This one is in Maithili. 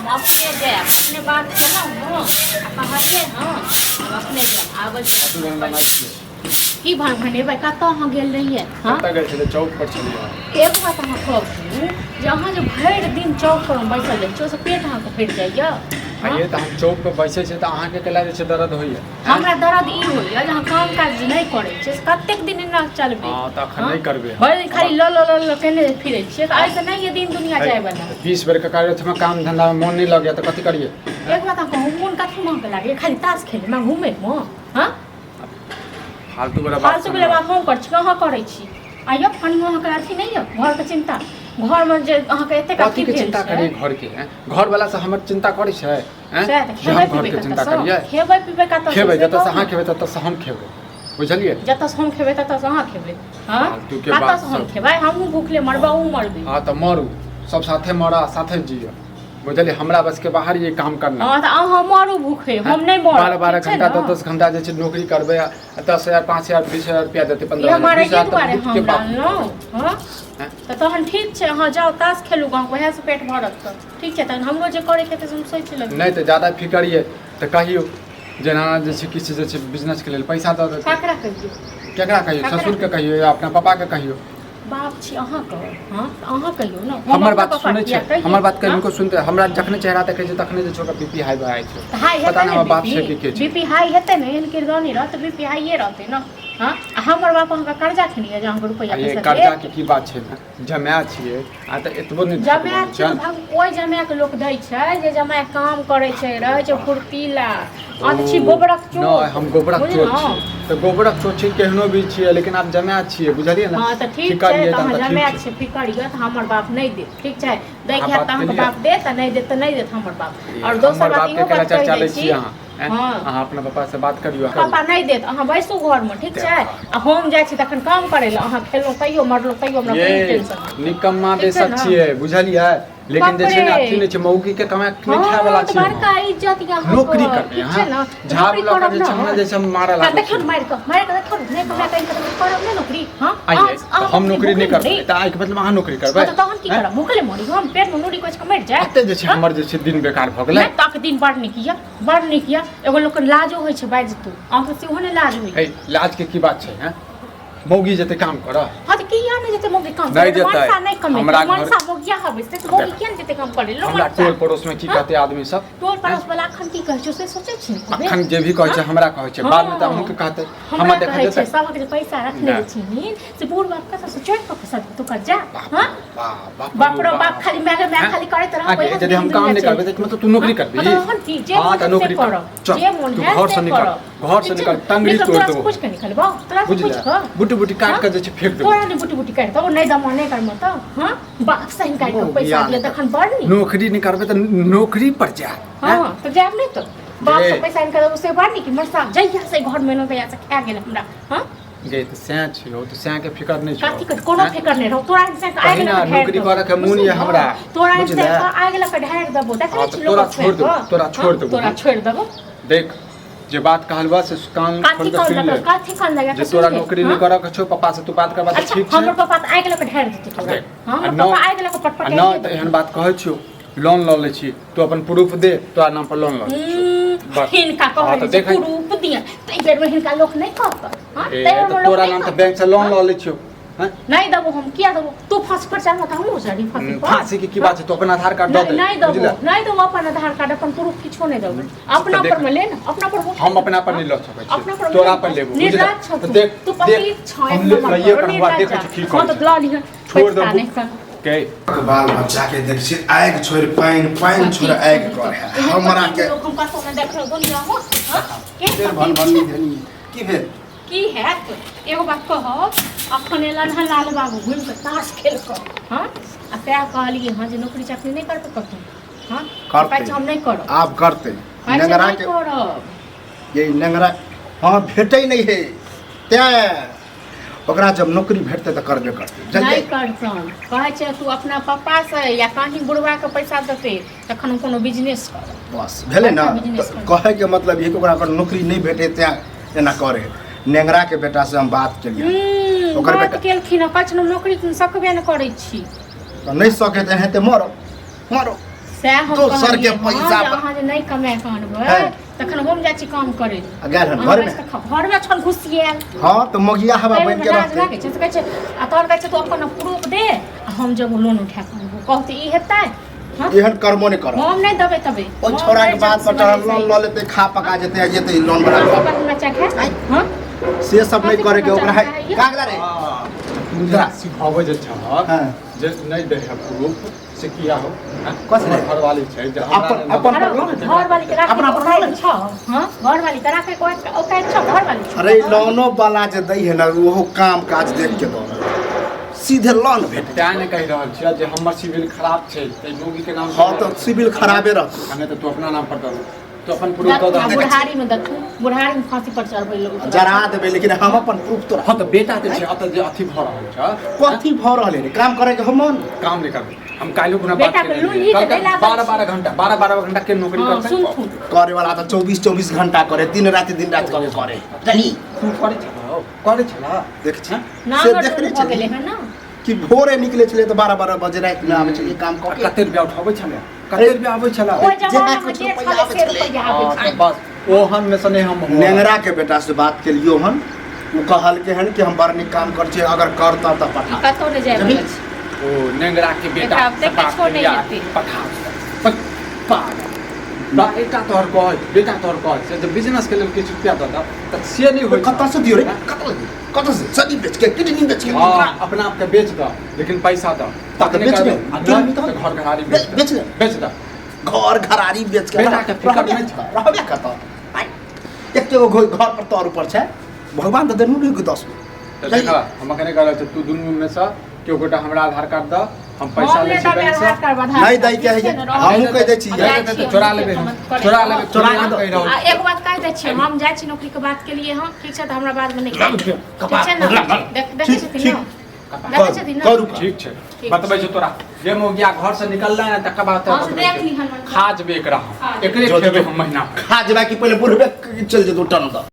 हम अपने जायब अपने बात केलहुँ हँ आ कहलियै हँ हम अपने जायब आबै छी कथी भन बनाइ छियै की भान भनेबै कतऽ अहाँ गेल रहियै हँ कतऽ गेल छलै चौक पर छलियै एक बात अहाँ कहू जे अहाँ जे भरि दिन चौक पर बैसल रहै छी ओहिसँ पेट अहाँके भरि जाइए आ ये तऽ हम चौक पर बैसै छियै तऽ अहाँके केला जे छै दर्द होइए हमरा दर्द ई होइए जे अहाँ काम काज जे नहि करै छियै से कतेक दिन एना चलबै हँ तऽ अखन नहि करबै हम। भरि दिन खाली ल ल ल ल केने फिरै छियै तऽ एहिसँ नहि ये दिन दुनिया जायवला 20 बेर के कार्य छै काम धंधा में मोन नहीं लगैया तऽ कथी करिए एक बात अहाँ कहू मोन कथी अहाँके लागैए खाली ताश खेलैमे घूमैमे हँ फालतू वाला बात फालतू वला बात हम करै छी अहाँ करै छी आ यौ कनि अहाँके अथी नहि यऽ घरके चिन्ता घरमे जे अहाँके एतेक कथी अथी के भेल चिंता छै करिए घर के हैं घर वाला से हमर चिंता करै छै हैं सएह तऽ जे हम खेबै घर पीबै के चिंता कतऽसँ करिए खेबै पीबै कतऽसँ खेबै से जतऽ से कहू अहाँ ने। खेबै ततऽ से हम खेबै बुझलियै जतऽसँ हम खेबै ततऽसँ अहाँ खेबै हँ फालतू के बात कतऽसँ हम सब। खेबै हमहूँ भूखले मरबै अहूँ मरबै हाँ तऽ मरू सब साथे मरा साथे जियो बुझलियै हमरा बस के बाहर ये काम करना हँ तऽ अहाँ मरू भूखे हम नहि मरब 12 12 ठीक छै घंटा ने? 10 10 घंटा जे छै नौकरी करबै आ 10,000 5,000 20,000 रुपया देतै ई 15,000 हमारे 20,000 तऽ दुआरे बहुत के हम बाप डाललहुँ हँ हैं? तऽ तहन ठीक छै अहाँ जाउ ताश खेलू गाँव उएहसँ पेट भरत तऽ ठीक छै तहन हमरो जे करैके हेतै से हम सोचि लेबै नहि तऽ ज्यादा फिकर ये तऽ कहियौ जेना जे छै किछु जे छै बिजनेसके लेल पैसा दऽ देतै ककरा कहियौ केकरा कहियौ ककरा? ससुरके कहियौ या अपना पापाके कहियौ बाप छी अहाँके हँ तऽ अहाँ कहियौ ने हम हमर अपना बात पापा सुनै किया छै कहियै? हमर बात हँ? कहियो सुनते हमरा जखने चेहरा देखै छै तखने जे छै ओकरा बीपी हाई भए जाइ छै तऽ हाई पता हेतै नहि ने हमर बाप छै कि के छै बीपी हाई हेतै ने एहन किरदानी रहत तऽ बीपी हाइए रहतै ने हँ आ हमर बाप अहाँके कर्जा खेने यऽ जे अहाँके रुपैआ आ ये पैसा कर्जा देत के की बात छै ने जमाए छियै आ तऽ एतबो नहि जमाए छै तऽ भग ओहि जमाएके लोक दै छै जे जमाए काम करै छै रहै छै फुर्तीला अहाँ तऽ छी गोबरक चोर नहि हम गोबरक चोर बुझलहुँ? छियै तऽ गोबरक चोर छी केहनो भी छियै लेकिन आब जमाए छियै बुझलियै ने हँ तऽ ठीक फिकर छै ये तऽ तहन अहाँ तऽ जमाए ठीक छै छै फिकर यऽ तऽ हमर बाप नहि देत ठीक छै दै अहाँ के हैत बात तऽ अहाँके केलियै? बाप देत आ नहि देत तऽ नहि देत हमर बाप ये, आओर दोसर हमर बात बापके इहो केना बात कहि चर्चा दै लै छी छियै अहाँ ऐं? हँ। अहाँ अपना पापा से बात करियौ पापा नहि देत अहाँ बैसू घरमे ठीक छै आ हम जाइ छी तखन काम करै लए अहाँ खेलहुँ तैयो मरलहुँ तैयो हमरा ये कोनो टेंशन नहि निकम्मा ठीक छै बेसक ने? छियै बुझलियै लेकिन जे छै ने बाप रे। अथी नहि छै मौगी के कमाए के नहि खाय हँ वाला तऽ छियै बड़का इज्जत यऽ अहाँके नौकरी करबै ठीक छै ने अहाँ झाड़ू नौकरी लऽ कऽ करब जे छै हमरा ने जे छै हम मारऽ आ लागै देखियौ छी ने मारि कऽ मारि कऽ देखियौ ने नहि कमाए कऽ आनि कऽ करब नहि नौकरी हँ आइए अहाँ- तऽ अहाँ हम नौकरी नहि भूखले करबै मरी? तऽ आइके मतलब अहाँ नौकरी करबै हँ तऽ तहन की हैं? करब भूखले मरी हम पेटमे नूरी कोचि कऽ मरि जायब एते जे छै हमर जे छै दिन बेकार भऽ गेलै नहि तक दिन बड़ नीक यऽ बड़ नीक यऽ एगो लोकके लाजो होइ छै बाजि तू अहाँके सेहो नहि लाज होइ हे लाज के की बात छै हैं मौगी जेतै काम करऽ हँ तऽ किया नहि जेतै मौगी काम नहि करे जेतै। मनसा नहि कमेतै हमरा घर- मनसा मौगिया हबै से तऽ मौगी किया नहि जेतै काम करे लो हमरा मनसा टोल पड़ोस में की हँ? कहते आदमी सब टोल पड़ोस वाला अखन की कहै छै से सोचै छी ने कहबे? अखन जे भी कहै छै हमरा कहै छै हँ। बाद में तऽ अहूँके कहतै हमरा हमरा देखा कहै छै जेतै सबक जे पैसा रखने नहि। जे छिहीन से बूढ़ बाप कतऽ से चोरि कऽ पैसा तू कर जा हँ बाप बाप रो बाप खाली माय माय खाली करैत रहब आगे यदि हम काम नहि करबै तऽ मतलब तू नौकरी करबी हँ तऽ हम की जे हाँ मोन तऽ हैत से नौकरी कर करब चल जे मोन तू हैत घर से से निकल करब घर से ठीक छै निकल ने? टंगड़ी निकल, तोड़ तोरा से देबो पूछि कऽ निकलबौ तोरा से पूछि बुझले कऽ बुटी बुटी काट कऽ जे छै फेंक देबो तोरा नहि बुटी बुटी काटि देबो नहि दमा नहि करबो तऽ हँ बाप से हिनका ओ, पैसा बियाह दिअ नहि तखन बड़ नीक नौकरी नहि करबै तऽ नौकरी पर जा हँ तऽ जायब नहि तऽ बाप से गे। पैसा हिनका देबो से बड़ नीक मरसा जहिया से घर मे एलहुँ तहिया से खा गेल हमरा हँ गे तऽ सएह छियौ तऽ सएहके फिकर नहि छौ कथी के कोनो हैं? फिकर नहि रहो तोरा हिनसा के आगि कही ना, लऽ कऽ ढारि नौकरी देबो। करऽ के मोन यऽ हमरा। तोरा हिनसा बुझले? के आगि लऽ कऽ ढारि देबो देखै हाँ, छी तऽ लोक तोरा छोड़ि देबो, तोरा छोड़ि देबो। तोरा छोड़ि देबो देख जे बात कहलबा से कान कथी खोल के कान सुनि लगा ले कथी कान लगा जे तोरा नौकरी नहि करऽ के छौ पापा से तू बात करबा तऽ अच्छा ठीक छै हमर पापा तऽ आगि लऽ कऽ ढारि देतौ तोरा देख, हाँ, आ हमर न- पापा आगि लऽ कऽ आ पटपट नहि तऽ एहन बात कहै छियौ लोन लऽ लै छी तू अपन प्रूफ दे तोरा नाम पर लोन लऽ लै छियौ बस। हिनका हाँ, कहै तऽ छै देखै प्रूफ दिअ तऽ एहि बेरमे हिनका लोक नहि कहत हाँ ए, ताहि बेरमे तऽ लोक तोरा नहि नाम तऽ कहत। बैंक से लोन लऽ लै छियौ हैं? नहि देबो हम किया देबो तू फांसी पर चढ़बो तऽ हमहूँ चढ़ी फांसी पर फांसी के की बात छै तू अपन आधार कार्ड दऽ नहि दे नहि देबो बुझले नहि देबो अपन आधार कार्ड अपन प्रूफ किछो नहि देबो अपना देख। पर मे ले ने अपना पर हो हम अपना पर नहि लऽ सकै अपना छी पर तोरा पर लेबो बुझले निर्लाज छौ तऽ तू देख तू देख पतित छौ हम एक ले- नंबर लइए पर कर हुआ निर्लाज देखै छी की हाँ करै तऽ लऽ लिहन छोड़ पैसा देबो नहि कर के बाल बच्चा के देख छी आगि छोड़ि पानि पानि छोड़ि आगि कर है हमरा के हम कतौ नहि देखलहुँ दुनिया मे हाँ? के फेर भन पतित भन छै? भेली की भेल की हैत एगो बात कहब अखन एलन हँ लाल बाबू घुमि कऽ ताश खेल कऽ हँ आ तैं कहलियै हँ जे नौकरी चाकरी नहि करबै कतहु हँ करतै। कहै छै हम नहि करब आब करतै कहै छै नेंगरा नहि के करब ये नेंगरा हँ भेटै नहि है तैं ओकरा जब नौकरी भेटतै तऽ करबे करतै नहि जल्दी करतन कहै छै तू अपना पप्पासँ या कहीं बुढ़बाके पैसा देतै तखन हम कोनो बिजनेस करब बस भेलै ने बड़का बिजनेस तऽ करबै। कहैके मतलब ई कि ओकरा अगर नौकरी नहि भेटै तैं एना करे नेंगराके बेटासँ हम बात केलियै ओकर बात बेटा केलखिन हँ कहै छै हम नौकरी सकबे नहि करै छी तऽ नहि सकै तऽ एनाहिते मरो मरो सएह हम दोसर के कहलियै, हँ, पैसा जे पर- अहाँ जे नहि कमाए कऽ अनबै हैं। तखन हम जाइ छी काम करै लए। आ गेल हन अहाँ घरमे बैस कऽ घरमे छन घुसियाएल हँ तऽ मगिया हवा ताहिमे बनि के लाज रहतै लागै छै तऽ कहै छै आ तहन कहै छै तू अपन प्रूफ दे आ हम जब लोन उठा कऽ अनबो कहतै ई हेतै हँ एहन कर्मो नहि करब हम नहि देबै तबे ओ छौड़ा के बात पर चढ़ल लोन लऽ लेतै खा पका जेतै आ जेतै लोन बना कऽ हमरा चाहे हँ से सब नहि करे के ओकरा है का गेला रे तू जे सिखाबै जे छहक हाँ। जे नहि दै है प्रूफ से किया हो हाँ? कथी हमर घरवाली छै जे हमरा अपन नहि अपन अरे पर लोन हेतै। घरवाली के राखे अपना के पर औकात लोन छौ हँ घरवाली के राखे के औकात छौ घरवाली छौ अरे लोनो वाला जे दै है ना ओहो काम काज देख के दऽ सीधे लोन भेट तें ने कहि रहल छियै जे हमर सिविल खराब छै तऽ मोगी के नाम हँ तऽ सिविल खराबे रहतौ आ नहि तऽ तू अपना नाम पर दऽ तू अपन प्रूफ दऽ दऽ बुढ़ारी में देखू बुढ़ारी में फांसी पर चढ़बै लोग जरा देबै लेकिन हम अपन प्रूफ तोरा हँ तऽ बेटा जे छै अतऽ जे अथी भऽ रहल छै कथी भऽ रहल है रे काम करे के हम मन काम नहि करबै हम काल्हि खुना बात बेटा के केने लुल्ही रहियै। तऽ कहलकै नहि लागल 12 छै। 12 घंटा 12 12 घंटा के नौकरी हँ करतै सुनथुन करे वाला तऽ 24 24 घंटा करे दिन राति कऽ के करे जानी तू करै छलह करै छलह देख छी नाम से रोशन देखने भऽ गेलै छलियै हन ने कि भोरे निकले छलियै तऽ 12 12 बजे राति मे आबै छलियै काम कऽ के कते रुपया उठाबै छलै कते रुपया आबै छलै ओहि जे जमाना किछु मे जे रुपैआ छलै आबै से छलै। रुपैआ आबै हँ, छलै तऽ बस ओहन मे से नहि हम हो नेंगरा के बेटा से बात केलियो हन ओ कहलके हन कि हम बड़ नीक काम कर छियै अगर करता तऽ पठा कतौ नहि जाय जमीन? वाला छै ओ नेंगरा के बेटा एकरा से देख के बात छोड़ नहि केलियै, हेतै। पठा पागल बा बेटा तोहर कहै बेटा तोहर कहै से जे बिजनेस के लेल किछु रुपया दऽ दऽ तऽ से नहि होइ कतऽ से दियौ रे कतऽ से कतऽ से सदी बेच के किडनी बेच के हँ अपना आपके बेच दऽ लेकिन पैसा दऽ तऽ तखने बेच करबै। ले। आ किडनी नहि तऽ तऽ घर घरारी बेच दऽ बेच ले। बेच दऽ घर घरारी बेच के बेटा के फिकर रहबे नहि छै। रहबे कतऽ आइ, एते गो घर पर तर ऊपर छै भगवान तऽ देनू नहि 10 गो तऽ देख हम अखने कहल छी तू दुनू में से केओ गोटा हमरा आधार कार्ड दऽ हम पैसा हम लै नहि छी देबै बैंक से आधार कार्ड आधार नहि कार्ड दै के ठीक छै है ने, रहऽ हमहूँ कहि दै छी हम नहि जाइ देतै छियै, तऽ चोरा हम लेबै हम करै चोरा लेबै चोरा खुलेआम के कहि रहल आ छी। एगो बात कहि दै छियै हम जाइ छी नौकरी के बात के लिए हम ठीक छै तऽ हमरा बाद मे नहि कहब। ठीक छै ने देखै ठीक, छथिन ठीक। ने देखै छथिन ने करू ठीक छै ठीक बतबै छै तोरा जे मौगिया घर से निकललै ने तकर बाद तोरा हँ, से बतबै देख छियौ। लिहन। खा जेबै एकरा हम खा जेबै। एकरे जो, जो, खेबै जो। हम महीना खा जेबा कि पहिले बुढ़बे चलि जेतौ टन दऽ